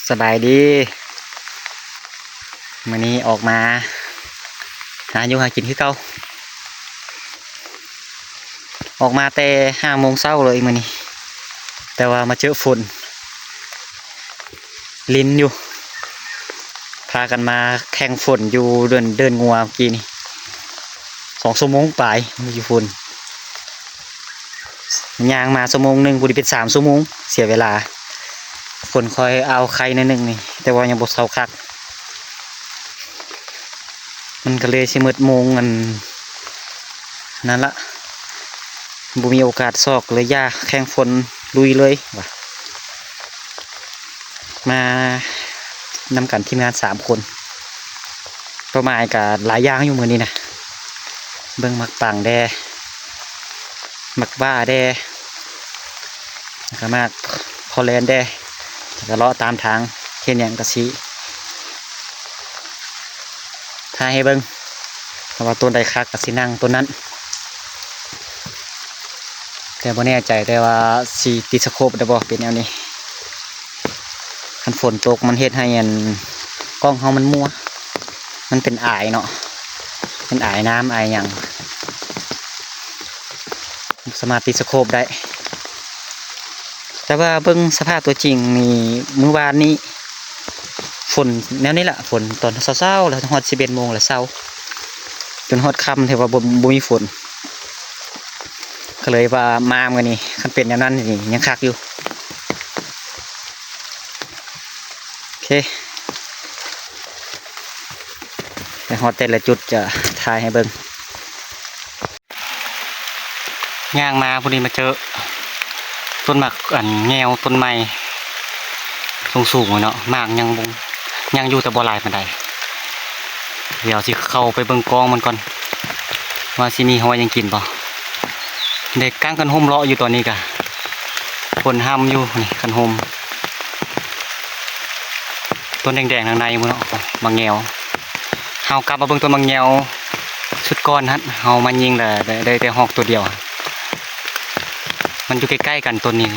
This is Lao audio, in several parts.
ສະບາຍດີ ມື້ນີ້ອອກມາຫາຢູ່ຫາກິນຄືເກົ່າ. ອອກມາແຕ່ຫ້າໂມງເຊົ້າເລີຍມື້ນີ້ ແຕ່ວ່າມາເຈີຝົນ ລິນຢູ່ ພາກັນມາແຂ່ງຝົນຢູ່ເດີ່ນ ເດີ່ນງົວເມື່ອກີ້ນີ້ ສອງຊົ່ວໂມງປາຍຢູ່ຝົນ. ຍ່າງມາຊົ່ວໂມງໜຶ່ງ ຜູ້ທີ່ເປັນສາມຊົ່ວໂມງ ເສຍເວລາ. ຝົນຄ່ອຍເອົາໄຄໜ້ອຍໜຶ່ງນີ້ ແຕ່ວ່າຍັງບໍ່ເຊົາຄັກ ມັນກໍເລີຍຊິໝົດໂມງອັນນັ້ນລະ ບໍ່ມີໂອກາດຊອກເລີຍ ຢ່າ ແຂ່ງຝົນລຸຍເລີຍວ່າ. ມານຳກັນທີມງານສາມຄົນ ເປົ້າໝາຍກະຫຼາຍຢ່າງຢູ່ມື້ນີ້ນະ ເບິ່ງໝາກປັງແດ່ ໝາກຫວ້າແດ່ ແລ້ວກະໝາກຄໍແລນແດ່ ແລ້ວກະເລາະຕາມທາງ ເຫັນຫຍັງກະຊິຖ່າຍໃຫ້ເບິ່ງ ຖ້າວ່າຕົ້ນໃດຄັກກະຊິນັ່ງຕົ້ນນັ້ນ ແຕ່ບໍ່ແນ່ໃຈ ແຕ່ວ່າຊິຕິດສະໂຄບໄດ້ບໍ່ ເປັນແນວນີ້. ຄັນຝົນຕົກມັນເຮັດໃຫ້ອັນ ກ້ອງເຮົາມັນມົວ ມັນເປັນອາຍເນາະ ເປັນອາຍນ້ຳອາຍຫຍັງ ບໍ່ສາມາດຕິດສະໂຄບໄດ້. ແຕ່ວ່າເບິ່ງສະພາບຕົວຈິງນີ້ ມື້ວານນີ້ຝົນແນວນີ້ລະ ຝົນຕອນເຊົ້າໆ ແລ້ວຮອດສິບເອັດໂມງລະເຊົາ ຈົນຮອດຄ່ຳຖືວ່າບໍ່ ບໍ່ມີຝົນ ກໍເລີຍວ່າມາມື້ນີ້ ຄັນເປັນແນວນັ້ນນີ້ຍັງຄັກຢູ່. ໂອເຄ ໄປຮອດແຕ່ລະຈຸດຈະຖ່າຍໃຫ້ເບິ່ງ. ຍ່າງມາພໍດີມາເຈີຕົ້ນໝາກອັນແງວຕົ້ນໃໝ່ ສູງໆເນາະ ໝາກຍັງບໍ່ ຍັງຢູ່ແຕ່ບໍ່ຫຼາຍປານໃດ. ດຽວຊິເຂົ້າໄປເບິ່ງກ້ອງມັນກ່ອນ ວ່າຊິມີຫອຍຫຍັງກິນບໍ່. ໄດ້ກາງຄັນໂຮມເລາະຢູ່ຕອນນີ້ກະ ຝົນຫ້ຳຢູ່ນີ້ ຄັນໂຮມ ຕົ້ນແດງໆ ທາງໃນພຸ້ນເນາະ ໝາກແງວ. ເຮົາກັບມາເບິ່ງຕົ້ນໝາກແງວຊຸດກ່ອນຫັ້ນ ເຮົາມາຍິງແລ້ວໄດ້ ໄດ້ແຕ່ຮອກຕົວດຽວ ມັນຢູ່ໃກ້ໆ ກັນຕົ້ນນີ້.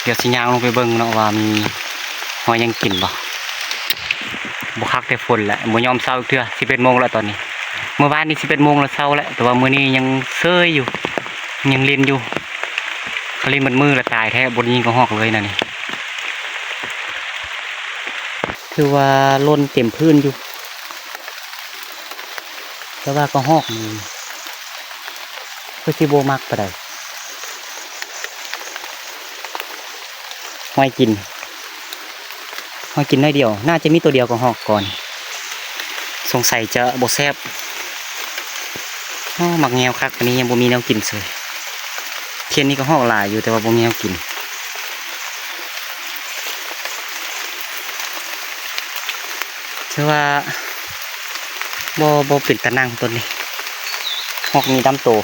ດຽວຊິຍ່າງລົງໄປເບິ່ງເນາະວ່າມີຫອຍຫຍັງກິນບໍ່. ບໍ່ຄັກແຕ່ຝົນແຫຼະ ບໍ່ຍອມເຊົາເທື່ອ ສິບເອັດໂມງແລ້ວຕອນນີ້. ມື້ວານນີ້ສິບເອັດໂມງແລ້ວເຊົາແລ້ວ ແຕ່ວ່າມື້ນີ້ຍັງເຊີຍຢູ່ ຍັງຫຼິ້ນຢູ່. ຄັນຫຼິ້ນໝົດມື້ລະຕາຍແທ້ ບໍ່ໄດ້ຍິງກະຮອກເລີຍນະນີ້. ຖືວ່າຫຼົ່ນເຕັມພື້ນຢູ່ ແຕ່ວ່າກະຮອກນີ້ຄືຊິບໍ່ມັກປານໃດ. ຫອຍກິນ ຫອຍກິນໜ້ອຍດຽວ ໜ້າຈະມີຕົວດຽວກະຮອກກ່ອນ ສົງໄສຈະບໍ່ແຊບ. ໂອ້ ໝາກແງວຄັກປານນີ້ຍັງບໍ່ມີແນວກິນເສີຍ. ເຂດນີ້ກະຮອກຫຼາຍຢູ່ ແຕ່ວ່າບໍ່ມີແນວກິນ. ຖືວ່າບໍ່ ບໍ່ເປັນຕານັ່ງຕົ້ນນີ້ ຮອກມີຕາມໂຕ. ໂອ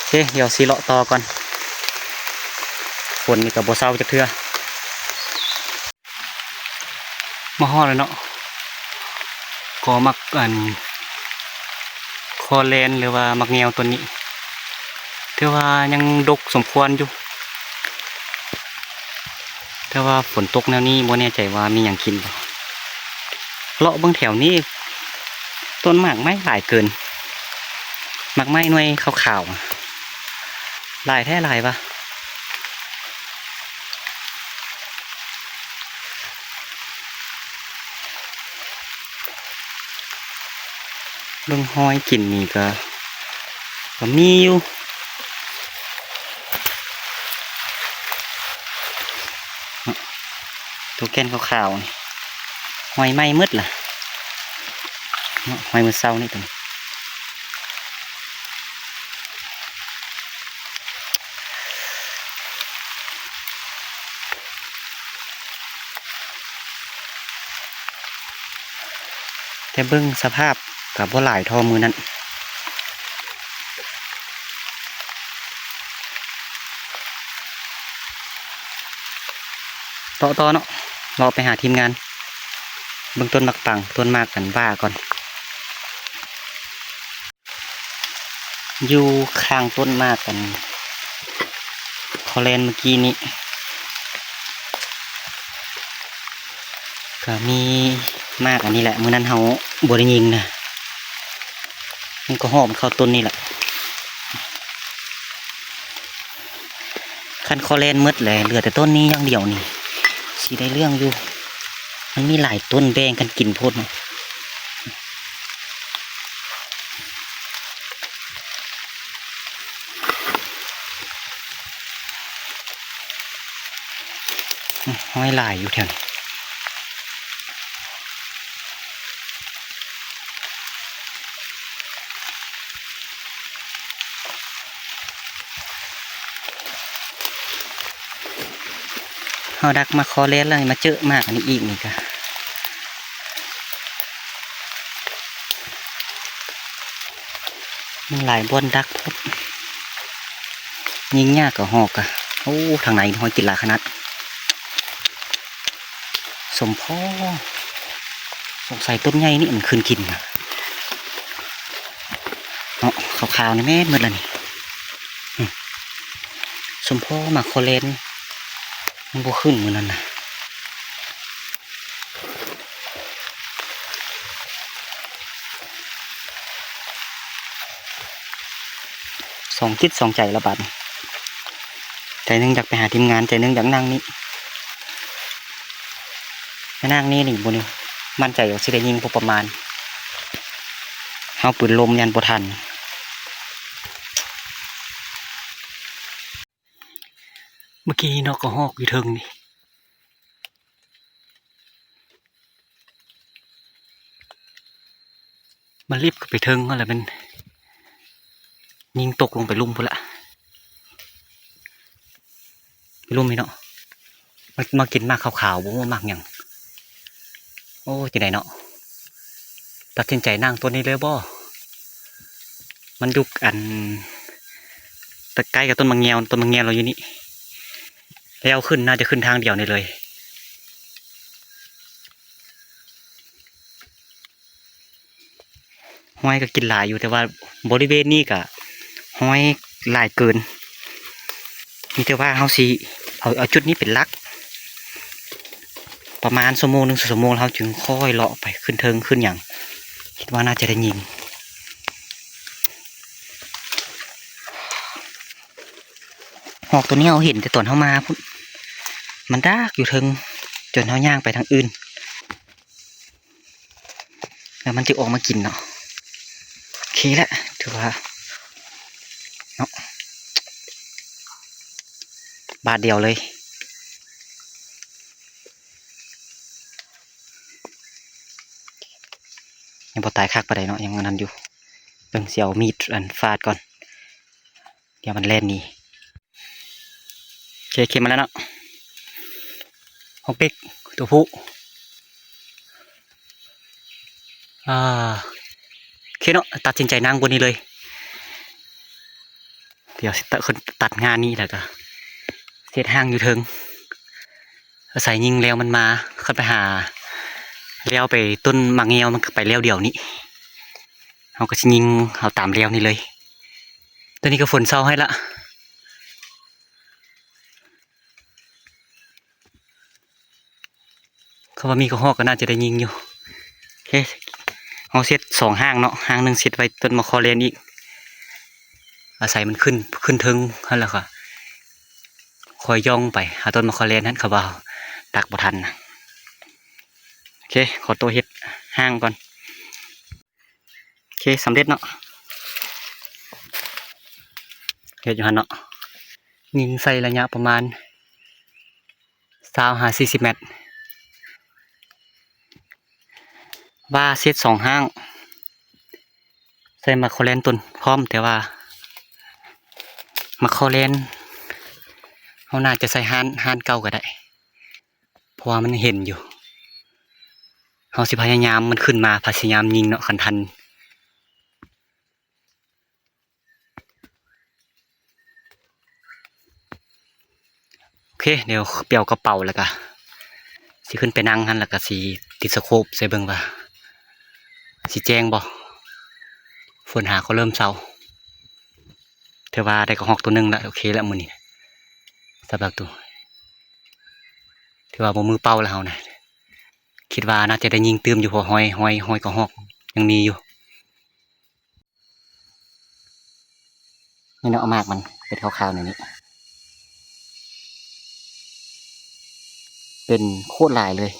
ເຄ ດຽວຊິເລາະຕໍ່ກ່ອນ ຝົນນີ້ກະບໍ່ເຊົາຈັກເທື່ອ. ມາຮອດແລ້ວເນາະ ກໍໝາກອັນ ຄໍແລນ ຫຼືວ່າໝາກແງວຕົ້ນນີ້ ຖືວ່າຍັງດົກສົມຄວນຢູ່ ແຕ່ວ່າຝົນຕົກແນວນີ້ບໍ່ແນ່ໃຈວ່າມີຫຍັງກິນບໍ່. ເລາະເບິ່ງແຖວນີ້ ຕົ້ນໝາກໄມ້ຫຼາຍເກີນ ໝາກໄມ້ໜ່ວຍຂາວໆ ຫຼາຍແທ້ຫຼາຍວ່າ. ເບິ່ງຮອຍກິນນີ້ກະ ກະມີຢູ່ ໂຕແກ່ນຂາວໆນີ້ ຮອຍໃໝ່ໝົດລະ ຮອຍມື້ເຊົ້ານີ້ໂຕນີ້. ແຕ່ເບິ່ງສະພາບກະບໍ່ຫຼາຍທໍ່ມື້ນັ້ນ. ເລາະຕໍ່ເນາະ ເລາະໄປຫາທີມງານ ເບິ່ງຕົ້ນໝາກປັງ ຕົ້ນໝາກອັນຫວ້າກ່ອນ. ຢູ່ຂ້າງຕົ້ນໝາກອັນ ເພ ພໍແລ່ນມື້ກີ້ນີ້ ກະມີໝາກອັນນີ້ແຫຼະ ມື້ນັ້ນເຮົາບໍ່ໄດ້ຍິງນະ ມັນກະຮອກມັນເຂົ້າຕົ້ນນີ້ແຫຼະ. ຄັນຄໍແລ່ນໝົດແຫຼະ ເຫຼືອແຕ່ຕົ້ນນີ້ຢ່າງດຽວນີ້ ຊິໄດ້ເລື່ອງຢູ່. ມັນມີຫຼາຍຕົ້ນແບ່ງກັນກິນໂພດເນາະ. ຫອຍຫຼາຍຢູ່ແຖວນີ້. ເຮົາດັກໝາກຄໍແລ່ນແລ້ວ ມາເຈີໝາກອັນນີ້ອີກນີ້ກະ ມັນຫຼາຍບ່ອນດັກໂພດ ຍິງຍາກກະຮອກກະ. ໂອ້ ທາງໃນຫອຍກິນຫຼາຍຂະໜາດ. ສົມພໍ ສົງໄສຕົ້ນໃຫຍ່ນີ້ມັນຂຶ້ນກິນນະເນາະ. ຂາວໆນີ້ແມ່ນໝົດລະນີ້. ອື ສົມພໍໝາກຄໍແລ່ນ ມັນບໍ່ຂຶ້ນມື້ນັ້ນນະ. ສອງຈິດສອງໃຈລະບາດນີ້ ໃຈໜຶ່ງຢາກໄປຫາທີມງານ ໃຈໜຶ່ງຢາກນັ່ງນີ້. ມານັ່ງນີ້ນີ້ ບໍ່ນີ້ໝັ້ນໃຈວ່າຊິໄດ້ຍິງພໍປະມານ ເຮົາປືນລົມຢ້ານບໍ່ທັນ. ເມື່ອກີ້ເນາະ ກະຮອກຢູ່ເທິງນີ້ ມັນລິບເຂົ້າໄປເທິງຫັ້ນແຫຼະ ແມ່ນຍິງຕົກລົງໄປລຸ່ມພຸ້ນລະ. ໄປລຸ່ມນີ້ເນາະ ມາ ມາກິນໝາກຂາວໆ ບໍ່ຮູ້ໝາກຫຍັງ. ໂອ້ ຈັ່ງໃດເນາະ ຕັດສິນໃຈນັ່ງຕົ້ນນີ້ເລີຍບໍ່? ມັນຢູ່ອັນ ໃກ້ກັບຕົ້ນໝາກງຽວ ຕົ້ນໝາກງຽວລາວຢູ່ນີ້ ແລ້ວຂຶ້ນ ໜ້າຈະຂຶ້ນທາງດຽວນີ້ເລີຍ. ຫອຍກະກິນຫຼາຍຢູ່ ແຕ່ວ່າບໍລິເວນນີ້ກະຫອຍຫຼາຍເກີນ. ມີແຕ່ວ່າເຮົາຊິເອົາ ເອົາຈຸດນີ້ເປັນຫຼັກ ປະມານຊົ່ວໂມງໜຶ່ງ ສອງຊົ່ວໂມງ ແລ້ວເຮົາຈຶ່ງຄ່ອຍເລາະໄປຂຶ້ນເທິງຂຶ້ນຫຍັງ ຄິດວ່າໜ້າຈະໄດ້ຍິງ. ຮອກໂຕນີ້ເຮົາເຫັນແຕ່ຕອນເຮົາມາພຸ້ນ ມັນດາກຢູ່ເທິງ ຈົນເຮົາຍ່າງໄປທາງອື່ນ ແລ້ວມັນຈຶ່ງອອກມາກິນເນາະ. ໂອເຄລະ ຖືວ່າເນາະ ບາດດຽວເລີຍ. ຍັງບໍ່ຕາຍຄັກປານໃດເນາະ ຍັງອັນນັ້ນຢູ່. ເບິ່ງ ຊິເອົາມີດອັນຟາດກ່ອນ ດຽວມັນແລ່ນໜີ. ໂອເຄ ເຂົ້ມມາແລ້ວເນາະ ຮອກເດັກ ໂຕຜູ້. ອ່າ ໂອເຄເນາະ ຕັດສິນໃຈນັ່ງບ່ອນນີ້ເລີຍ. ດຽວຊິຕັດ ຂຶ້ນຕັດງ່ານີ້ ແລ້ວກະເຮັດຮ່າງຢູ່ເທິງ ອາໄສຍິງແລ້ວມັນມາ. ຄັນໄປຫາແລ້ວໄປຕົ້ນໝາກງຽວ ມັນກະໄປແລ້ວດຽວນີ້ ເຮົາກະຊິຍິງເອົາຕາມແລ້ວນີ້ເລີຍ. ຕອນນີ້ກະຝົນເຊົາໃຫ້ລະ. ຄັນວ່າມີກະຮອກກະໜ້າຈະໄດ້ຍິງຢູ່. ໂອເຄ ເຮົາເຊັດສອງຮ່າງເນາະ ຮ່າງໜຶ່ງເຊັດໄວ້ຕົ້ນໝາກຄໍແລ່ນອີກ ອາໄສມັນຂຶ້ນ ຂຶ້ນເທິງຫັ້ນແລ້ວກະຄ່ອຍຍ່ອງໄປຫາຕົ້ນໝາກຄໍແລ່ນຫັ້ນ ຄັນວ່າດັກບໍ່ທັນນະ. ໂອເຄ ຂໍໂຕເຮັດຮ່າງກ່ອນ. ໂອເຄ ສຳເລັດເນາະ ເຮັດຢູ່ຫັ້ນເນາະ ຍິງໃສ່ໄລຍະປະມານຊາວຫາສີ່ສິບແມັດ ວ່າເຊັດສອງຮ່າງ ໃສ່ໝາກຄໍແລ່ນຕົ້ນພ້ອມ ແຕ່ວ່າໝາກຄໍແລ່ນເຮົາໜ້າຈະໃສ່ຮ້ານ ຮ້ານເກົ່າກະໄດ້ ເພາະວ່າມັນເຫັນຢູ່ ເຮົາຊິພະຍາຍາມ ມັນຂຶ້ນມາ ພະຍາຍາມຍິງເນາະ ຄັນທັນ. ໂອເຄ ດຽວໄປເອົາກະເປົາ ແລ້ວກະຊິຂຶ້ນໄປນັ່ງຫັ້ນ ແລ້ວກະຊິຕິດສະໂຄບໃສ່ເບິ່ງວ່າຊິແຈ້ງບໍ່. ຝົນຫາກະເລີ່ມເຊົາ ຖືວ່າໄດ້ກະຮອກໂຕໜຶ່ງລະ ໂອເຄລະມື້ນີ້. ສຳລັບໂຕ ຖືວ່າບໍ່ມືເປົ່າແລ້ວເຮົານະ. ຄິດວ່າໜ້າຈະໄດ້ຍິງຕື່ມຢູ່ ເພາະຮອຍ ຮອຍ ຮອຍກະຮອກຍັງມີຢູ່. ນີ້ເນາະ ໝາກມັນເປັນຂາວໆ ແນວນີ້ ເປັນໂຄດຫຼາຍເລີຍ.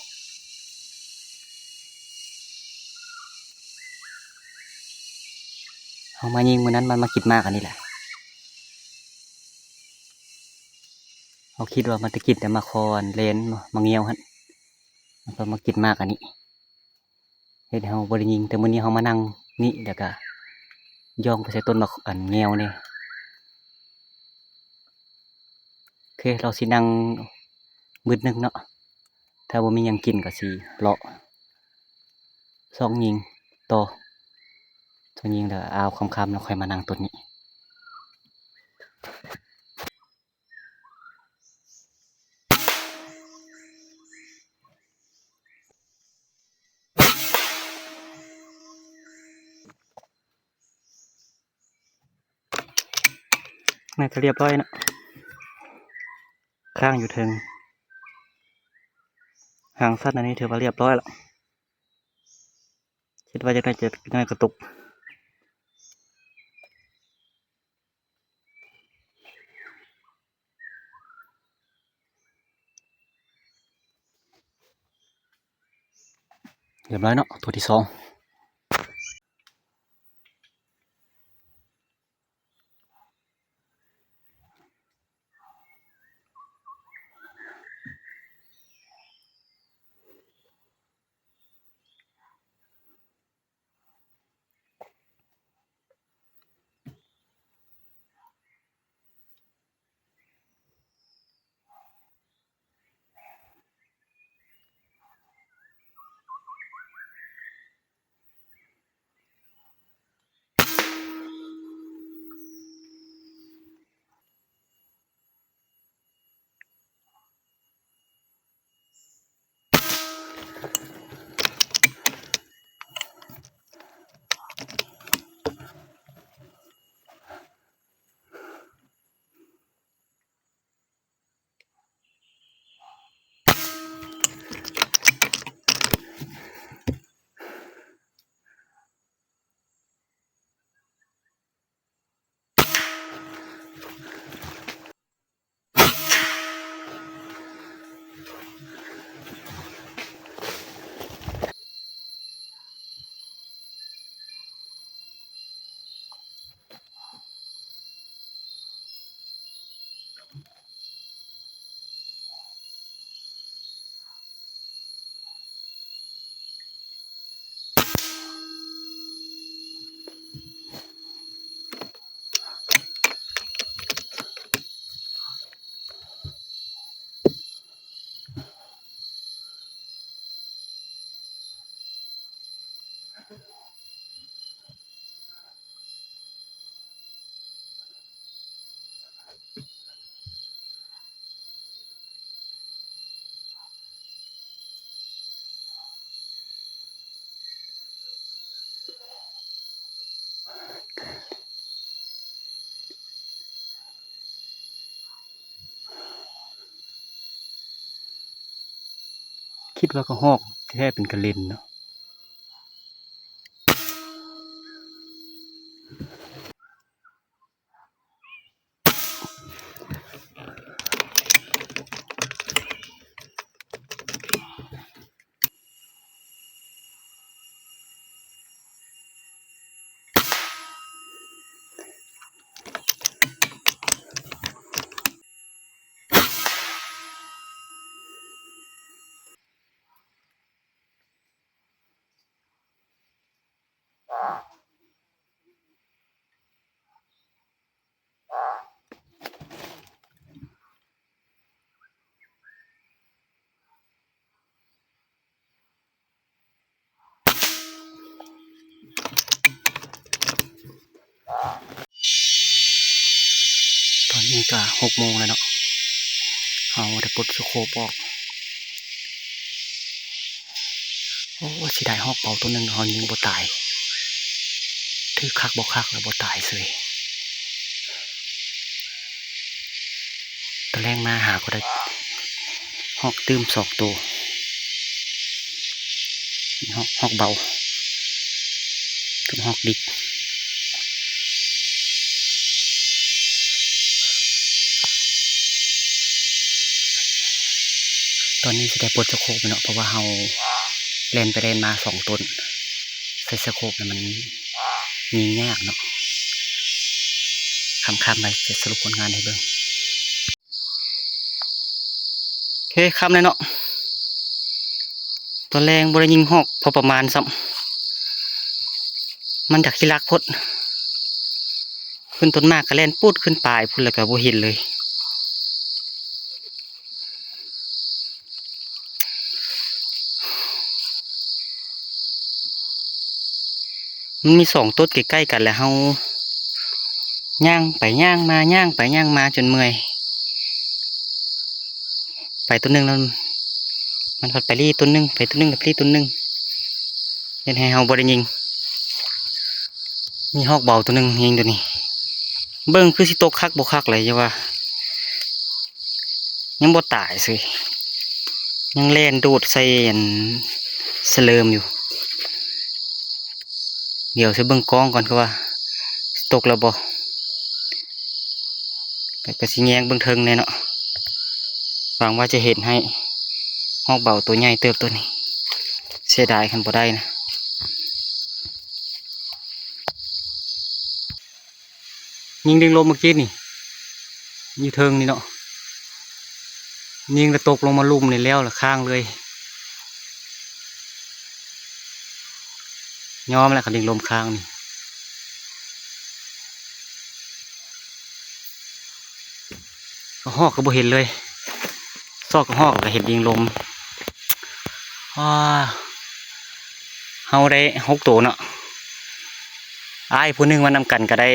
ເຮົາມາຍິງມື້ນັ້ນ ມັນມາກິນໝາກອັນນີ້ແຫຼະ. ເຮົາຄິດວ່າມັນຈະກິນແຕ່ໝາກຄໍ່ອັນແລນ ໝາກງຽວຫັ້ນ ມັນກໍມາກິນໝາກອັນນີ້ ເຮັດໃຫ້ເຮົາບໍ່ໄດ້ຍິງ. ແຕ່ມື້ນີ້ເຮົາມານັ່ງນີ້ ແລ້ວກະຍ່ອງໄປໃສ່ຕົ້ນໝາກອັນງຽວນີ້. ໂອເຄ ລາວຊິນັ່ງບຶດໜຶ່ງເນາະ. ຖ້າບໍ່ມີຫຍັງກິນກໍຊິເລາະຊອກຍິງຕໍ່ ຊອກຍິງແລ້ວ ອ້າວ ຄ່ຳໆ ແລ້ວຄ່ອຍມານັ່ງຕົ້ນນີ້. ໜ້າຈະລຽບຮ້ອຍເນາະ ຄ້າງຢູ່ເທິງ. ຫາງສັດອັນນີ້ຖືວ່າລຽບຮ້ອຍແລ້ວ. ຄິດວ່າຈັ່ງໃດ ຈະ ຈັ່ງໃດກະຕົກ. ລຽບຮ້ອຍເນາະ ໂຕທີສອງ. ຄິດວ່າກະຮອກ ແທ້ເປັນກະເລັນເນາະ. ຕອນນີ້ກະຫົກໂມງແລ້ວເນາະ ເຮົາໄດ້ປົດສະໂຄບອອກ. ໂອ້ ເສຍດາຍຮອກເປົ້າໂຕໜຶ່ງ ເຮົາຍິງບໍ່ຕາຍ ຖືກຄັກບໍ່ຄັກແລ້ວບໍ່ຕາຍເສີຍ. ໂຕ ຕອນແລງມາຫາກໍໄດ້ຮອກຕື່ມສອງໂຕ ຮອກ ຮອກເບົາກັບຮອກດິກ. ຕອນນີ້ຊິໄດ້ປົດສະໂຄບເນາະ ເພາະວ່າເຮົາແລ່ນໄປແລ່ນມາສອງຕົ້ນ ໃສ່ສະໂຄບແລ້ວມັນຍິງຍາກເນາະ. ຄ່ຳໆ ໄປຈະສະຫຼຸບຜົນງານໃຫ້ເບິ່ງ. ເຄ ຄ່ຳແລ້ວເນາະ ຕອນແລງບໍ່ໄດ້ຍິງຮອກພໍປະມານຊ້ຳ ມັນຈະຂີ້ລັກໂພດ. ຂຶ້ນຕົ້ນໝາກກໍແລ່ນປຸດຂຶ້ນປາຍພຸ້ນ ແລ້ວກໍບໍ່ເຫັນເລີຍ. ມັນມີສອງຕົ້ນໃກ້ໆກັນ ແລ້ວເຮົາຍ່າງໄປຍ່າງມາ ຍ່າງໄປຍ່າງມາຈົນເມື່ອຍ. ໄປຕົ້ນໜຶ່ງແລ້ວ ມັນພັດໄປລີ້ຕົ້ນໜຶ່ງ ໄປຕົ້ນໜຶ່ງ ໄປລີ້ຕົ້ນໜຶ່ງ ເຮັດໃຫ້ເຮົາບໍ່ໄດ້ຍິງ. ມີຮອກເບົາໂຕໜຶ່ງຍິງໂຕນີ້ ເບິ່ງຄືຊິຕົກຄັກບໍ່ຄັກເລີຍ ຢ່າວ່າ ຍັງບໍ່ຕາຍເສີຍ ຍັງແລ່ນໂດດໃສ່ອັນສະເຫຼີມຢູ່. ດຽວຊິເບິ່ງກ້ອງກ່ອນ ຄືວ່າຊິຕົກແລ້ວບໍ່ ແຕ່ກໍຊິແຍງເບິ່ງເທິງແດ່ເນາະ ຫວັງວ່າຈະເຫັນໃຫ້ຮອກເບົາໂຕໃຫຍ່ເຕີບໂຕນີ້. ເສຍດາຍຄັນບໍ່ໄດ້ນະ. ຍິງດຶງລົມເມື່ອກີ້ນີ້ ຢູ່ເທິງນີ້ເນາະ ຍິງແລ້ວຕົກລົງມາລຸ່ມນີ້ແລ້ວ ແລ້ວຄ້າງເລີຍ. ຍອມແລ້ວ ຄັນດິງລົມຄ້າງນີ້ ກໍຮອກກໍບໍ່ເຫັນເລີຍ ຊອກກໍຮອກກໍເຫັນດິງລົມ. ອາ ເຮົາໄດ້ຫົກໂຕເນາະ ອ້າຍຜູ້ໜຶ່ງມານຳກັນກໍໄດ້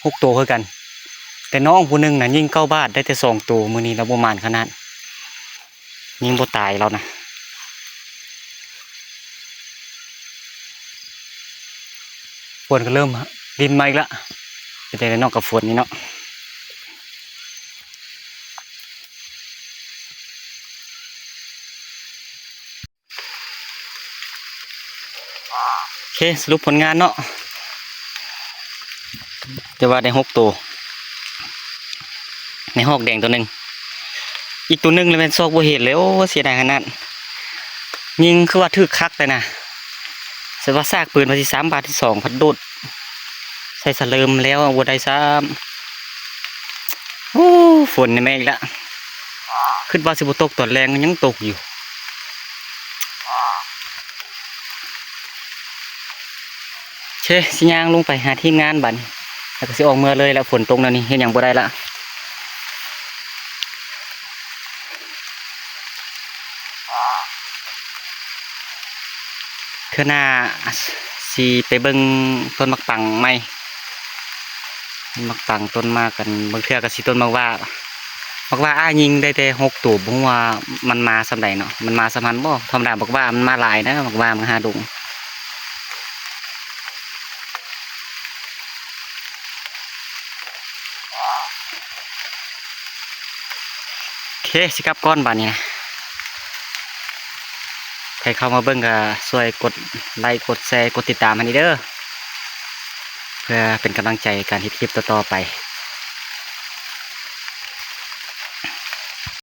ຫົກໂຕຄືກັນ ແຕ່ນ້ອງຜູ້ໜຶ່ງນະຍິງເກົ້າບາດໄດ້ແຕ່ສອງໂຕ. ມື້ນີ້ລາວບໍ່ໝານຂະໜາດ ຍິງບໍ່ຕາຍລາວນະ. ຝົນກໍເລີ່ມລິນມາອີກລະ ເປັນຈັ່ງໃດເນາະກັບຝົນນີ້ເນາະ. ໂອເຄ ສະຫຼຸບຜົນງານເນາະ ແຕ່ວ່າໄດ້ຫົກໂຕ ໃນຮອກແດງໂຕໜຶ່ງ ອີກໂຕໜຶ່ງລະແມ່ນຊອກບໍ່ເຫັນເລີຍ. ໂອ້ ເສຍດາຍຂະໜາດ ຍິງຄືວ່າຖືກຄັກແທ້ນະ ສະວ່າຊາກປືນວ່າຊິສາມບາດທີສອງ ພັດໂດດໃສ່ສະເຫຼີມແລ້ວບໍ່ໄດ້ຊ້ຳ. ໂອ້ ຝົນນີ້ແມ່ນອີກລະ ຄິດວ່າຊິບໍ່ຕົກຕອນແລງ ມັນຍັງຕົກຢູ່. ໂອເຄ ຊິຍ່າງລົງໄປຫາທີມງານບາດນີ້ ແລ້ວກໍຊິອອກເມືອເລີຍລະ. ຝົນຕົກແນວນີ້ເຮັດຫຍັງບໍ່ໄດ້ລະ. ເທື່ອໜ້າຊິໄປເບິ່ງຕົ້ນໝາກປັງໃໝ່ ຕົ້ນໝາກປັງ ຕົ້ນໝາກກັນ ບາງເທື່ອກໍຊິຕົ້ນໝາກຫວ້າ. ໝາກຫວ້າອ້າຍຍິງໄດ້ແຕ່ຫົກໂຕ ບໍ່ຮູ້ວ່າມັນມາສ່ຳໃດເນາະ ມັນມາສ່ຳຫັ້ນບໍ່. ທຳມະດາໝາກຫວ້າມັນມາຫຼາຍນະ ໝາກຫວ້າມັນຫາດົງ. ໂອເຄ ຊິກັບກ່ອນບາດນີ້ນະ. ໃຜເຂົ້າມາເບິ່ງກໍຊ່ວຍກົດໄລ ກົດແຊ ກົດຕິດຕາມໃຫ້ແດ່ເດີ ເພື່ອເປັນກຳລັງໃຈໃນການເຮັດຄລິບຕໍ່ໆໄປ.